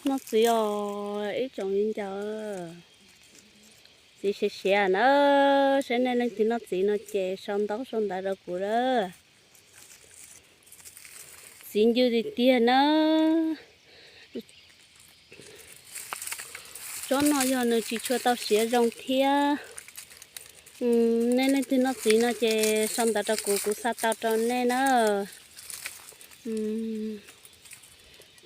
Noj txiv os ib tsoom viv ncaus. Txiv siav siav na, saib nej leej twg noj txiv no ces sau ntaub sau ntawv rau kuv na. Txiv ncw tiag tiag na. Tsob no yog nws tsis tshua tau siav zoo thiab. Nej leej twg noj txiv no ces sau ntawv rau kuv, kuv xa tau rau nej na.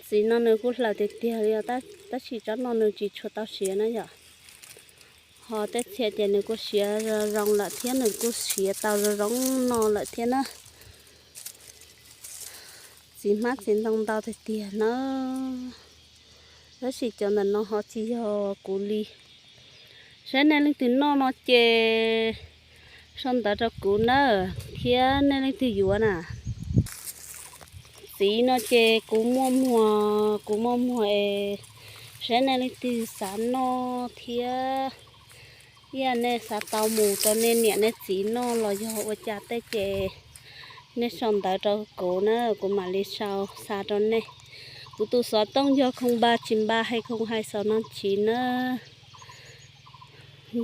Txiv no nws kuj hlaws tiag tiag li os, tab sis tsob no nws tsis tshua tau siav na yom. Ho tej txhia ces nws kuj siav zoo lawm thiab, nws kuj siav tau zoo zoo no lawm thiab na. Txiv hmab txiv ntoo ntau tiag tiag na. Tab sis cov ntawm no ho tsis yog kuv li. Saib nej leej twg noj no ces sau ntawv rau kuv na, thiab nej leej twg yuav na. Txiv no ces kuv muaj muag, kuv muaj muag es saib nej leej twg xav noj thiab, yog nej xav tau mus rau nej niam nej txiv noj los yog ua cas tej ces nej sau ntawv rau kuv na, kuv mam li sau xa rau nej. Kuv tus xov tooj yog không ba chín ba hai không hai sáu năm chín na.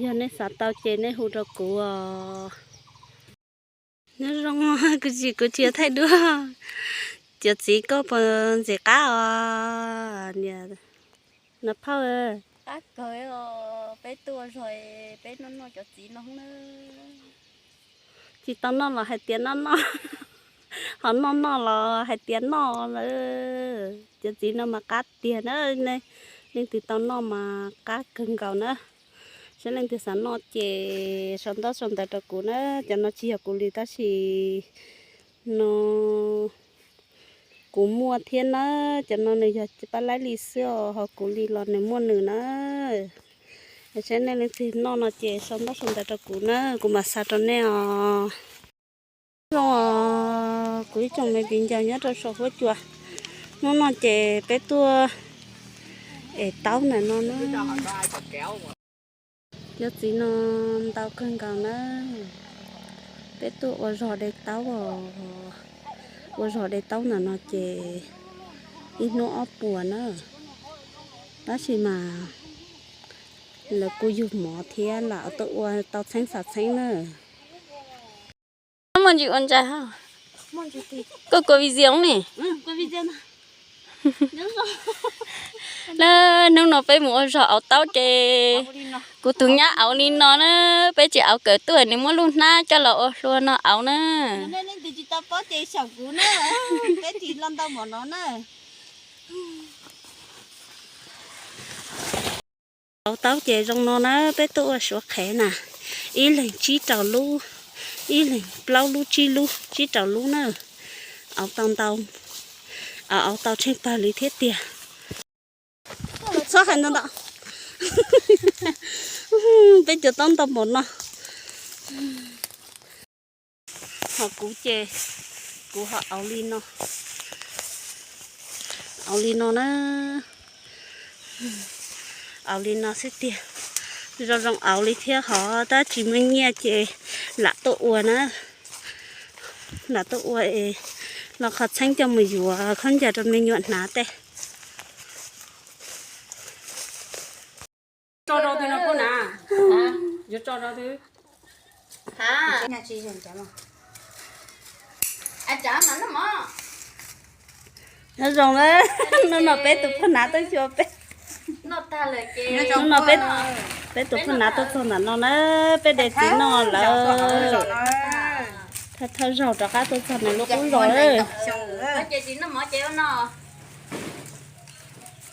Yog nej xav tau ces nej hu rau kuv os. Nyob zoo, kuv tsis, kuv tsis thaij duab. Cov txiv koj puas ntxim qab os niam Nas Phauj? Qab kawg os, peb tuaj ua zog, peb noj noj cov txiv no na. Tsis tau noj los hais tias noj noj, ho noj noj los hais tias noj lawm. Cov txiv no mas qab tiag na, leej twg tau noj mas qab kawg nkaus na. Saib leej twg xav noj ces sau ntaub sau ntawv rau kuv na. Cov no tsis yog kuv li tab sis no kuv muaj thiab na. Cov no nws yog pab laib li xwb os, ho kuv li los nws muaj nws na. Saib nej leej twg noj no ces sau ntaub sau ntawv rau kuv na, kuv mam xa rau nej os. Zoo, kuv ib tsoom me viv ncaus nyob rau saum huab cua, hnub no ces peb tuaj ev taub ntawm no na. Cov txiv no ntau kawg nkaus na. Peb tuaj ua zog de taub os. Ua zog de taub ntawm no ces ib hnub ob puas na. Tab sis mas lawv kuj yug mov thiab lam tuaj ua tau txheeb xav txheeb na. Muaj ntsis ua ntsais, koj kua video ne. Lawm, hnub no peb mus ua zog auv taub ces kuv tus nyab auv li no na, peb tsis auv kawm tuaj nws muab lub hnab coj los ua hlua no auv na. Auv taub ces zoo no na, peb tuaj ua suav qhev na, ib leeg tsib rau lub, ib leeg plaub lub tsib lub tsib rau lub na. Auv tau ntau, auv tau tsheej pawg li thiab tiag. Txhob hais ntau ntau, peb cov taub ntau npaum no. Ho kuv ces kuv ho auv li no, auv li no na, auv li no xwb tiag. Zoo zoo auv li thiab, ho tab tsis muaj nyiaj ces lam tuaj ua na, lam tuaj ua es los qhov txheeb coj mus yuav khaub ncaws rau me nyuam hnav tej. Nyob zoo na, hnub no peb tus poj hnav tuaj xyuas peb. Hnub no peb tus poj hnav tuaj txog ntawm no na, peb de txiv noj lawm. Thawj thawj zaug rov qab tuaj txog nws lub qub zos.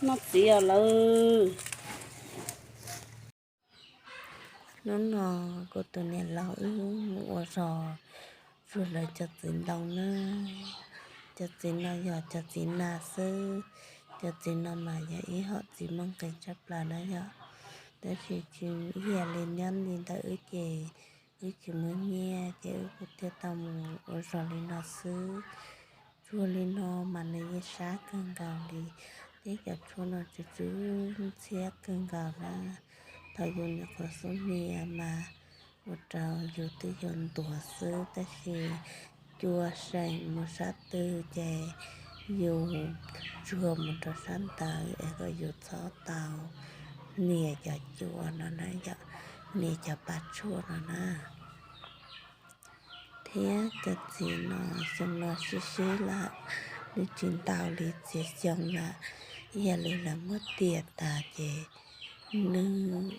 Noj txiv os lawm. Hnub no kuv tus niam laus wb mus ua zog tsuag lawv cov txiv ntoo na. Cov txiv no yog cov txiv nas xwb. Cov txiv no mas yog ib hom txiv muaj nqis tshaj plaws na yom. Tab sis tsis ib yam li nyob li ntawm wb ces wb tsis muaj nyiaj ces wb kuj thiaj tau mus ua zog li no xwb. Tsuag li no mas nws yeej sab kawg nkaus li, thiab cov tshuaj no tsw tsw ntxhiab kawg nkaus na. Thaum yus nyuam qhuav xub hnia mas ua rau yus twb yuav ntuav xwb, tab sis cua seem mus sab twg ces yus tsuag mus rau sab ntawd es kom yus txhob tau nias cov cua no na yom, nias cov pas tshuaj no na. Thiab cov txiv no xyoo no sib sib lawm, nws tsis ntaus li txiv xyoo lawm, yog li lawv muab tiam tas ces nws,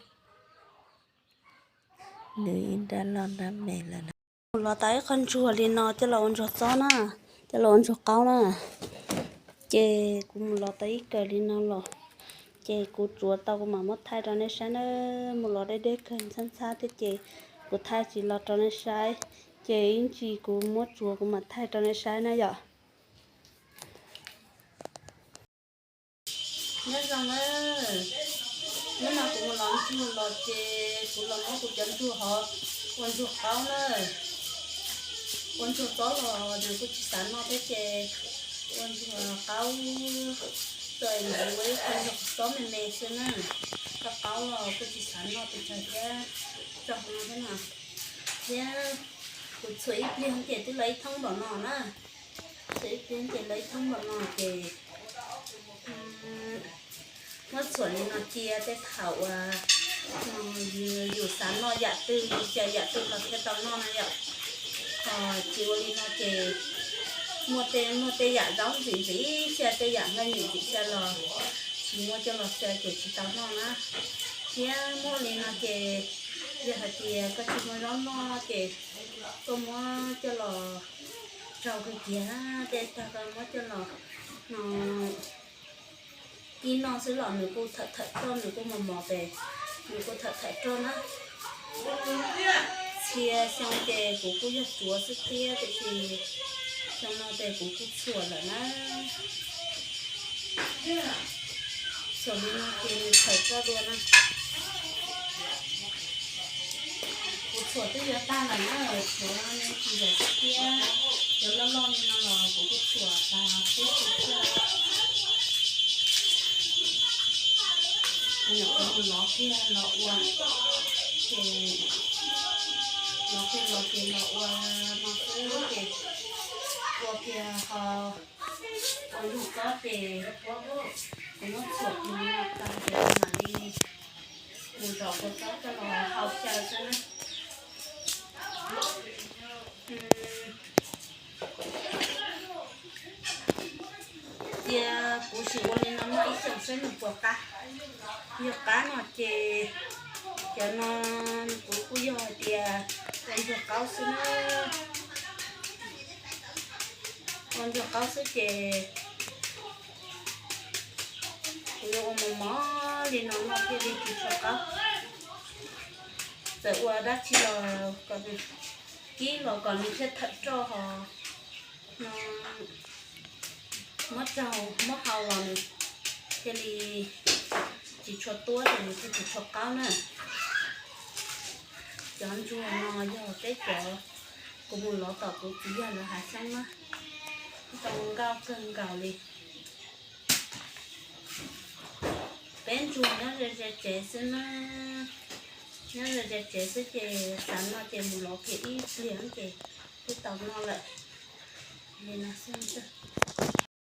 nws ib nrab loj nrab me lawm na. Kuv los tau ib qho ntsuag li no coj los ua ntsuag txob na, coj los ua ntsuag qaub na. Ces kuv mus los tau ib kawm li no los, ces kuv tsuav tau kuv mam muab thaij rau nej saib na. Mus los deb deb kawg ntxhab ntxhab thiab ces kuv thaij tsis los rau nej saib, ces ib ntsis kuv muab tsuav kuv mam thaij rau nej saib na yom. Nyob zoo na, hnub no kuv mus los ntsuag los ces kuv los muab kuv cov ntsuag hov ua ntsuag qaub na. Ua ntsuag txob los nws kuj tsis xav noj thiab ces ua ntsuag qaub, txawm ntawd ua ib qho ntsuag txob me me xwb na. Koj qaub los kuj tsis xav noj pes tsawg thiab, tso hauv no thiab no. Thiab kuv txhuam ib pliag ces twb lawv ib thoob npaum no na. Txhuam ib pliag ces lawv ib thoob npaum no ces muab txhuam li no cia tej thaum uas yus xav noj yam twg yus xyaw yam twg los thiaj tau noj na yom. Ho tsis ua li no ces muaj tej, muaj tej yam zaub ntxim ntxim xyaw, tej yam nqaij ntxim ntxim xyaw los tsis muaj coj los xyaw ces tsis tau noj na. Thiab muaj li no ces yog hais tias koj tsis muaj zaub noj ces koj muab coj los rau kiag kiag, tej tag koj muab coj los no kib noj xwb los nws kuj thawm thawm roj, nws kuj mos mos ces nws kuj thawm thawm roj na. Txhia xyoo ces kuv kuj yog tsuav xwb thiab tiam sis xyoo no ces kuv kuj txhuam lawm na. Txhuam li no ces nws thawm roj dua na. Kuv txhuam twb yuav tag lawm na, tshuav me ntsis yam xwb thiab. Cov loj loj li no los kuv kuj txhuam tas peb tug thiab. Kuv nyuam qhuav mus lov kiag los ua, ces lov kiag los ces los ua no xwb ces ua kiag ho ua ntsuag txob ces kuv muab txhuam kiag no tas ces mam li mus zov kua txob coj los hau xyaw xwb na. Cia kuv sim ua li no noj ib xyoos saib nws puas qab. Yog qab no ces cov no kuv kuj yog hais tias ua ntsuag qaub xwb na. Ua ntsuag qaub xwb ces kuv yuav ua mos mos li no noj thiaj li tsis tshua qaub. Txawm ua dab tsi los kom nws kib los kom nws thiaj thawm roj ho no muab tsaug muab hau los nws thiaj li tsis tshua tuab ces nws thiaj tsis tshua qaub na. Cov ntsuag no yog peb cov kuv mus lov tom kuv txiv yawg lawv hav xyoob na, zoo nkauj kawg nkaus li. Peb ntsuag nyob ze ze tsev xwb na, nyob ze ze tsev xwb ces xav noj ces mus lov kiag ib pliag ces twb tau noj lawm. Li no xwb.